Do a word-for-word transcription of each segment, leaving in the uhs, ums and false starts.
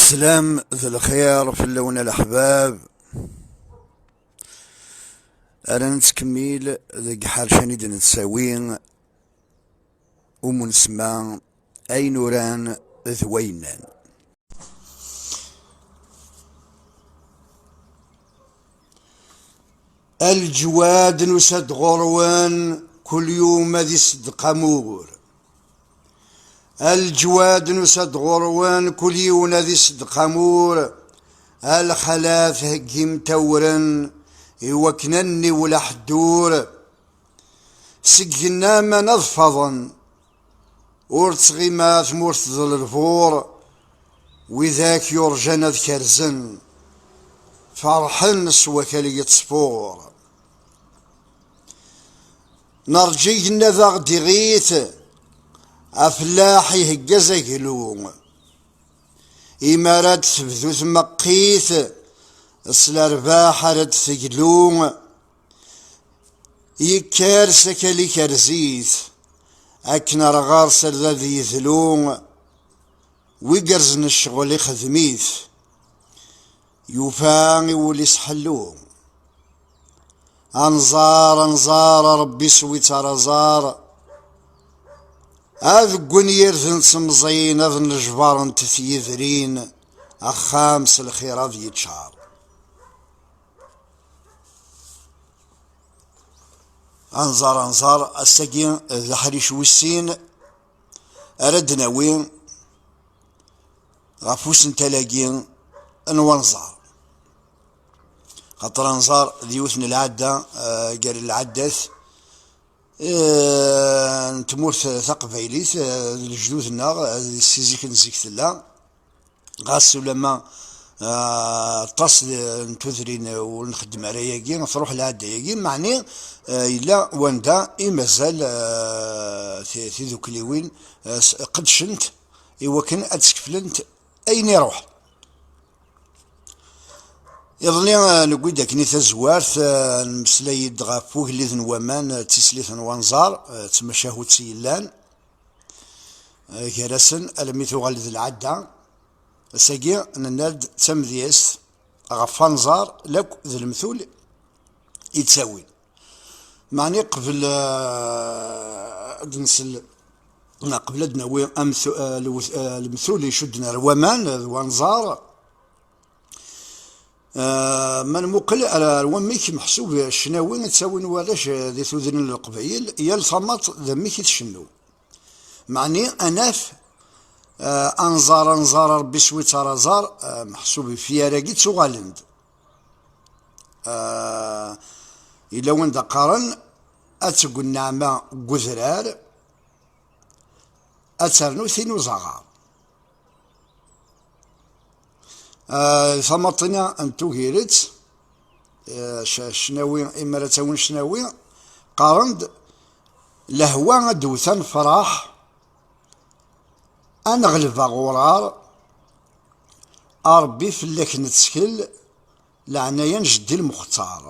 Sslam d lxir fell-awen a leḥbab. Ara nettkemmil deg ḥercan i d-nettawi umu nsemma ayen uran d wayen nnan. A leǧwad nusa-d ɣur-wen, kul yum ad iseddeq amur. A leǧwad nusa-d ɣur-wen, kul yiwen ad iseddeq amur. A lxalat heggim-t awren, i wakken ad nniwel aḥeddur. Seg igenni aman ad faḍen, ur ttɣima tmurt d lbur, widak yurǧan ad kerzen, ferḥen s wakal yettṣfur. Nerǧa igenni ad aɣ-d-iɣit, afellaḥ ihegga azaglu, imi ara d-tebdu tmeqqit, s lerbaḥ ara d-teglu. Yekker s akal ikerz-it, akken ar ɣer-s ad yedlu. Wi gerzen ccɣel ixdem-it, yufa i wul-is ḥellu. Anẓar, anẓar, a Ṛebbi swi-tt ar aẓar. Ad ggun yirden semẓin, ad nejbarent tyedrin, axxam s lxir ad yeččar. Anẓar, anẓar, ass-agi d aḥric wis sin ara d-nawi ɣef usental-agi n wanẓar. Xaṭer anẓar d yiwet n lɛadda, eh, gar lɛaddat, eh, n tmurt taqbaylit, eh, d lejdud-nneɣ, eh, si zik n zik tella. Ɣas ulamma, ah, aṭas n tudrin ur nxeddem ara yagi, truḥ lɛadda-yagi, meɛni, ah, yella wanda i mazal, ah, ti-, tidukliwin, ah, s-, qeddcent i wakken ad skeflent ayen iruḥen. Iḍelli, ah, newwi-d akken i tazwart, ah, nemmeslay-d ɣef ugellid n waman, ah, d tislit n wanẓar, ah, d tmacahut i yellan, eh, gar-asen almi tuɣal d lɛadda. Ass-agi nenna-d d tamedyazt ɣef anẓar lakk d lemtul i ttawin. Meɛni qbel, eh, ad nsel, neɣ qbel ad nawi amtu-, eh, lwet-, eh, lemtul icudden ar waman d wanẓar, Ah, ma nmuqel ar, ar wamek meḥsub ccnawi ttawin warrac, eh, di tudrin n Leqbayel, yal tamaṭ d amek i tcennu. Meɛni ad naf, ah, anẓar, anẓar, a Ṛebbi swi-tt ar aẓar, ah, meḥsub ifyar-agi ttuɣalen-d. Ah, yella wanda qqaren, ad tegg nneɛma deg udrar, ad ternu tin uzaɣar. Ah, tamaṭ-nni n Tugiret, ah, c-, ccnawi, imi ara ttawin ccnawi, qqaren-d: "Lehwa ad d-tewt anefraḥ, ad neɣleb aɣurar, a Ṛebbi fell-ak nettkel, leɛnaya n jeddi lmuxtar."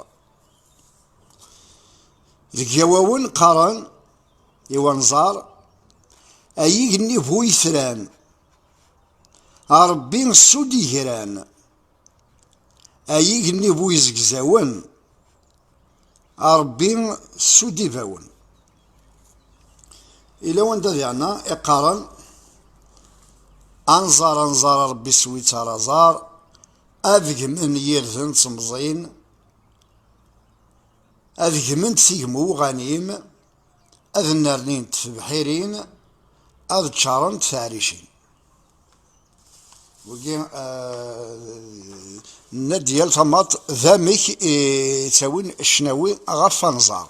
Deg Yawawen qqaren i wanẓar: "Ay igenni bu yetran, a Ṛebbi ssu-d igran. Ay igenni bu yizegzawen, a Ṛebbi ssu-d ibawen." Ila wanda diɣna iqqaren: "Anẓar, anẓar, a Ṛebbi swi-tt ar aẓar, ad gmen yirden temẓin, ad gment tigmu uɣanim, ad nnernint tebḥirin, ad ččarent teɛricin." Wagi, eh, nenna-d yal tamaṭ d amek i ttawin ccnawi ɣef anẓar.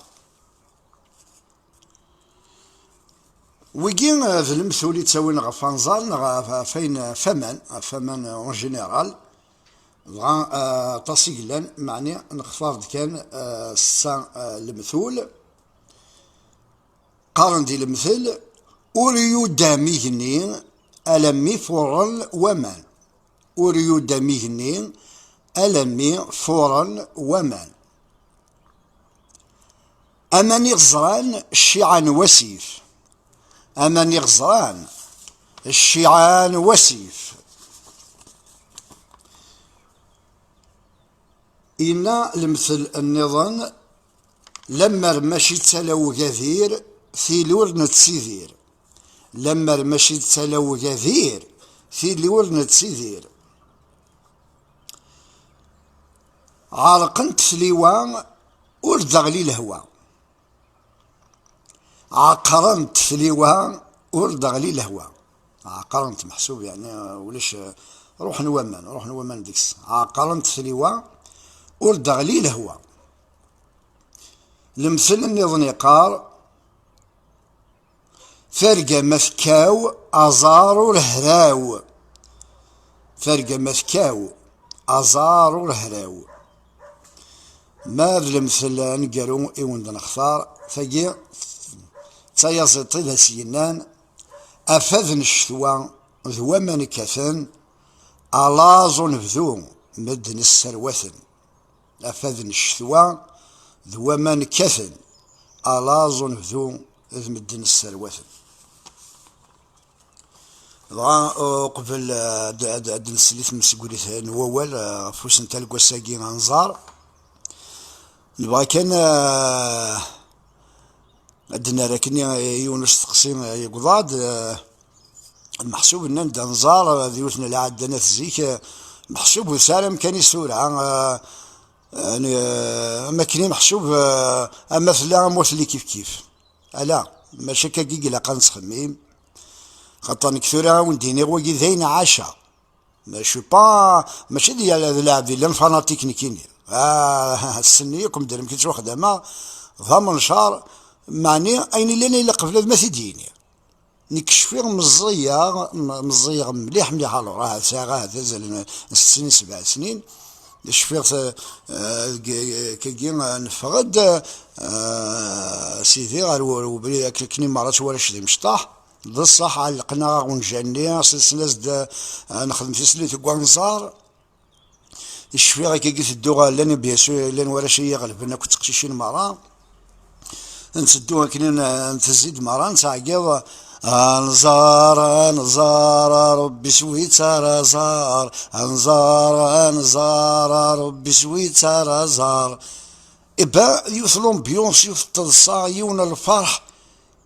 Wigi, eh, d lemtul i ttawin ɣef anẓar neɣ ɣef, ɣef ayen, ɣef aman, ɣef aman, eh, en général. Dɣa, eh, aṭas i yellan, meɛni nextar-d kan, eh, setta, eh, lemtul. Qqaren di lemtel: "Ur yudam igenni alammi furen waman." Ur yudam igenni alammi furen waman. Aman iɣezran cciɛan wasif. Aman iɣezran cciɛan wasif. Yenna lemtel nniḍen: lemmer mačči d tala ugadir, tili ur nettidir. Lemmer mačči d tala ugadir, tili ur nettidir. Ɛerqent tliwa, ur d-teɣli lehwa. Ɛeqrent tliwa, ur d-teɣli lehwa. Ɛeqrent, meḥsub, yeɛni, ulac, ruḥen waman, ruḥen waman deg-s. Ɛeqrent tliwa, ur d-teɣli lehwa. Lemtel nniḍen yeqqar: targa ma tekkaw, aẓar ur hraw. Targa ma tekkaw, aẓar ur hraw. Ma d lemtel aneggaru i wen-d-nextar, tagi d tayaziḍt i d as-yennan: afad n ccetwa d waman kkaten, alaẓ unebdu medden sserwaten. Afad n ccetwa d waman kkaten, alaẓ unebdu d medden sserwaten. Dɣa, uqbel, eh, ad, ad, ad nsel i tmesgrit n wawal, eh, ɣef usental n wass-agi anẓar, nebɣa kan, eh, ad d-nerr akkenni yiwen usteqsi, eh, yewweḍ-d, eh, meḥsub nnan-d anẓar, eh, d yiwet n lɛadda n at zik, eh, meḥsub ur tesɛi ara amkan-is tura, eh, eh, am akken i meḥsub, eh, ama tella am ur telli kifkif. Ala, maca akka i ilaq ad nettxemmim. Xaṭer nekk tura ad wen-d-iniɣ wagi d ayen ɛaceɣ. Mais je suis pas, mačči d yal d lɛebd yellan fanatik nekkini. Ah, ssnen akk medden amek i ttwaxdameɣ, d amencar, meɛni ayen yellan yella qbel ad ma t-id-yini. Nekk cfiɣ meẓẓiyeɣ, m-, meẓẓiyeɣ mliḥ, mliḥ, alors, ahat sɛiɣ ahat azal n, n setta snin, sebɛa snin. Cfiɣ, eh, deg, kagi, eh, neffeɣ-d, eh, sidi ɣer u-, ubrid akken, akken i merra ttwarac d imecṭaḥ. D ṣṣeḥ, ɛellqen-aɣ aɣenja-nni, selsen-as-d, eh, nexdem tislit deg wanẓar. Cfiɣ akkagi tedduɣ, llan, bien sûr, llan warrac i yi-iɣelben akked teqcicin merra. Nteddu akken n-, ntezzi-d merra, nettɛeggiḍ: anẓar, anẓar, a Rebbi s wi ttara ẓar, anẓar, anẓar, a Rebbi s wi ttara ẓar. Iba, yiwet l'ambiance, yiwet teḍsa, yiwen lferḥ,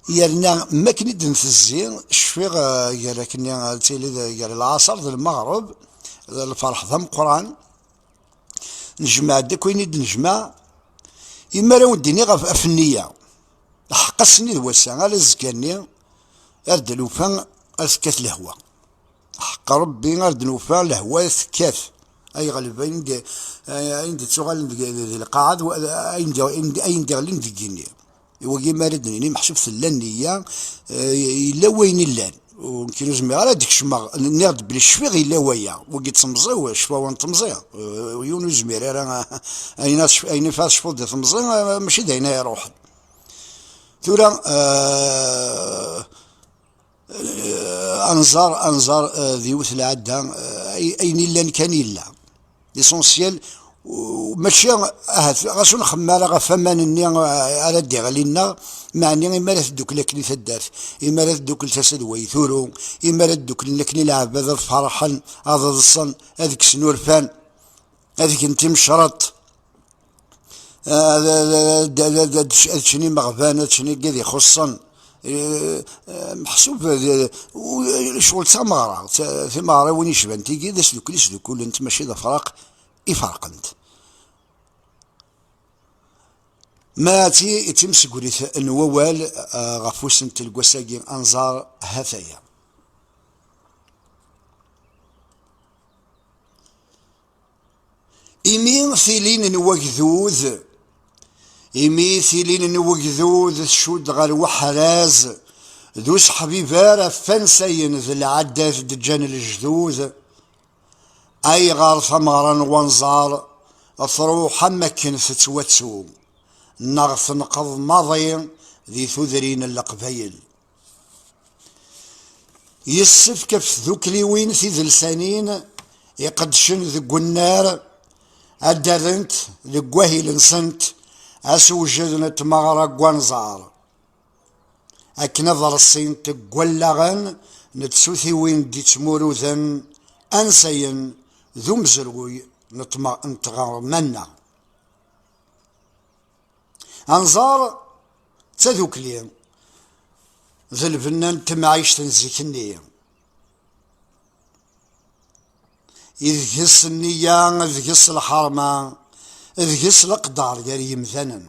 yerna makken i d-ntezzi, cfiɣ, eh, gar akkenni, eh, tili d, gar lɛaṣer d lmeɣreb, d lferḥ d ameqqran. Nejmeɛ-d akk ayen i d-nejmeɛ. Imi ara wen-d-iniɣ ɣef, ɣef nniya, ḥeqq ass-nni d wass-a, ala azekka-nni, ar d-nufa, ar tekkat lehwa. Ḥeqq Rebbi, ar d-nufa lehwa tekkat. Ay ɣelb, ayen d-, ayen d-ttuɣalen deg, di lqaɛa, d wa-, ayen d-, ayen d-, ayen d-iɣlin deg igenni. Wagi mi ara d-nini, meḥsub tella nniya, eh, yella wayen illan. Ur, nekk ur zmireɣ ara ad d-kecmeɣ, nniɣ-d belli cfiɣ yella waya. Wagi d temẓi, cfawa n temẓi. Eh, yiwen ur yezmir ara, ayen ad tecf-, ayen ifa tecfuḍ di temẓi, eh, mačči d ayen ara iruḥen. Tura, eh, eh, anẓar, anẓar, eh, d yiwet lɛadda, eh, ay-, ayen illan kan yella. L'essentiel, u-, mačči ahat, ɣas ur nxemmem ara ɣef waman-nni, eh, ara d-iɣlin neɣ, meɛni imi ara teddukel akken i taddart, imi ara teddukel tasa d way turu, imi ara dduklen akken i leɛbad ad ferḥen, ad ḍsen, ad kksen urfan, ad gen timecreḍt, eh, ad, ad, ad, ad, ad, ad ččen imeɣban, ad ččen igad ixuṣṣen. Eh, eh, meḥsub, eh, u-, ccɣel d tameɣra, d ta-, timeɣriwin yecban tigi, d asdukkel i sdukkulent, mačči d afraq i ferqent. Ma d ti-, d timsegrit n wawal, eh, ɣef usentel n wass-agi anẓar, ha-t-aya. Imi tilin n wagdud, imi tilin n wagdud tcudd ɣer weḥraz, d useḥbiber ɣef wansayen d lɛaddat d-ǧǧan lejdud, ayɣer tameɣra n wanẓar truḥ am akken tettwattu, neɣ tenqeḍ maḍi di tudrin n Leqbayel? Yessefk ɣef tdukliwin tidelsanin iqeddcen deg unnar ad d-rrent deg wahil-nsent asewjed n tmeɣra n wanẓar, akken ad reṣṣint deg wallaɣen n tsutiwin d-ittmuruden ansayen d umezruy n tma-, n tɣerma-nneɣ. Anẓar d tadukli d lbenna n temɛict n zik-nni, ideg-s nniya, deg-s lḥerma, deg-s leqder gar yimdanen.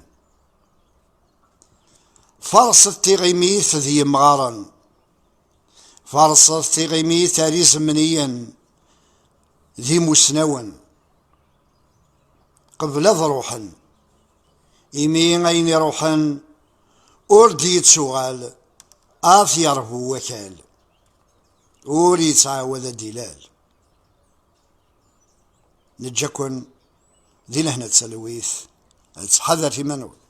Farṣet tiɣimit d yimɣaren, farṣet tiɣimit ar izemniyen d imusnawen, qbel ad ruḥen, imi ayen iruḥen ur d-yettuɣal, ad t-yerbu wakal, ur yettɛawad ad d-ilal. Neǧǧa-ken di lehna d talwit, ttḥadaret iman-nwen.